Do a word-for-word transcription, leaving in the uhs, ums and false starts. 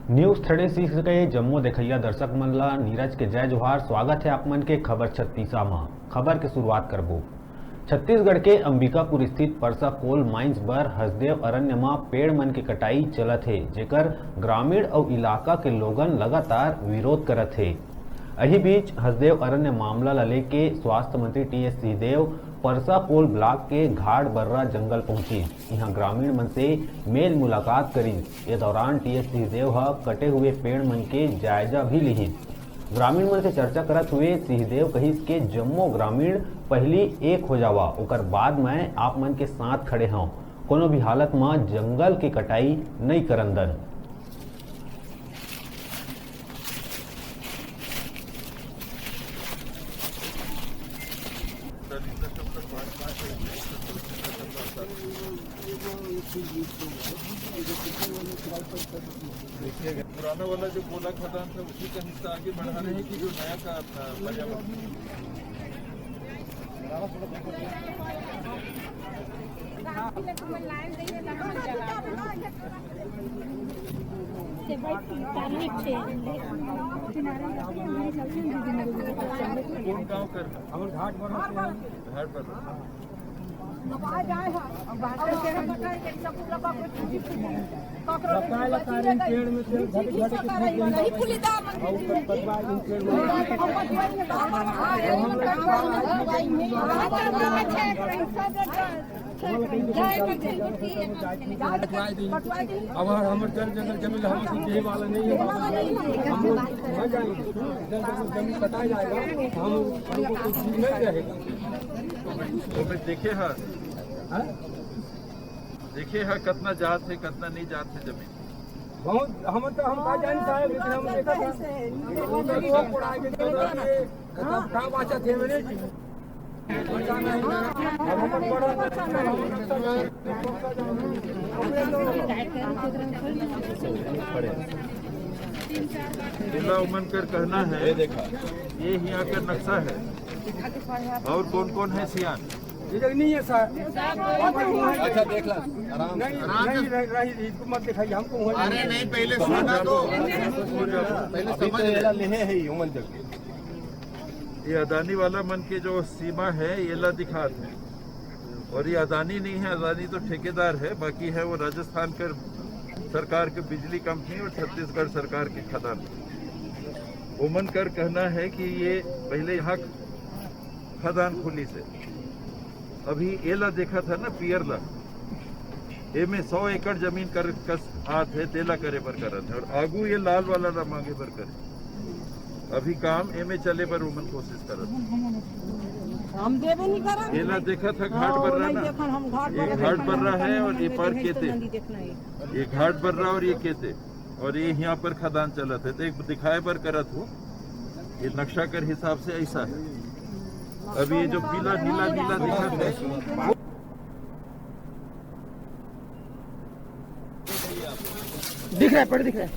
News Thirty Six के जम्मो देखइया दर्शक मन ला नीरज के जय जोहार। स्वागत हे आप मन के खबर छत्तीसा म। खबर के शुरुआत करबो। छत्तीसगढ़ के अंबिकापुर स्थित परसा कोल माइंस बर हसदेव अरण्य म पेड़ मन के कटाई चलत हे, जेकर ग्रामीण अउ इलाका के लोगन लगातार विरोध करत हे। अही बीच हसदेव अरण्य मामला ल लेके स्वास्थ्य मंत्री टीएस सिंहदेव परसा कोल ब्लॉक के घाट बर्रा जंगल पहुंचिस। इहां ग्रामीण मन से मेल मुलाकात करिस। ये दौरान टीएस सिंहदेव ह कटे हुए पेड़ मन के जायजा भी लिहिस। ग्रामीण मन से चर्चा करत हुए सिंहदेव कहिस के जम्मो ग्रामीण पहिली एक हो जावा, ओकर बाद मैं आप मन के साथ खड़े हंव। कोनो भी हालत म जंगल के कटाई नइ करन दन। देखिए, पुराना वाला जो कोला खदान था, उसी का हिस्सा आगे बढ़ा रहे हैं कि जो नया का अपना पर्यावरण। कौन गांव कर? घाट पर। अब हमार, हमार जल जंगल जमीन, हम सब यही वाला नहीं है बाबा। हम लोग मर जाएंगे। जल जंगल जमीन कटा जाएगा, हम, हम लोग को कुछ नहीं रहेगा। वो भी देखे हैं, हाँ? देखे हैं कितना जात है, कितना नहीं जात है जमीन। बहुत, हम तो, हम का जान साहब, लेकिन हम देखा था। वो तो लोग पड़ा के चल रहे हैं। कहाँ बाचा थे मेरे? जिला उमन कर कहना है, ये देखा, ये यहाँ का नक्शा है। और कौन कौन है सियान? इधर नहीं है सर। अच्छा, देख ला, आराम से। नहीं, नहीं, रही, रही, इसको मत दिखाइए, हमको वहीं अरे नहीं, पहले सुनना तो, पहले अभी तो समझ ले। एला लेहे है ही उमन जग। ये अदानी वाला मन के जो सीमा है, ये ला दिखात है। और ये अदानी नहीं है, अदानी तो ठेकेदार है, बाकी है वो राजस्थान कर सरकार के बिजली कंपनी और छत्तीसगढ़ सरकार के खदान। उमन कर कहना है कि ये पहले यहाँ खदान खुली से, अभी एला देखा था ना, पियर ला, एमे सौ एकड़ जमीन कर कस आत है, तेला करे बर करत है, और आगू ये लाल वाला ला मांगे बर करे। अभी काम एमे चले बर उमन कोशिश करत है। हम देबे नहीं करब। एला देखा था घाट हाँ, बर्रा नहीं ना? देखन, हम घाट ये बर्रा घाट देखन, बर्रा हम है और ये देखन, पार नहीं केते। नहीं देखना है। ये घाट बर्रा और ये केते। और ये यहाँ पर खदान चलत है, तो एक दिखाए बर करत हूँ। ये नक्शा कर हिसाब से ऐसा है। अब ये जो पीला नीला नीला दिखा है, दिख रहा है, पढ़ दिख रहा है।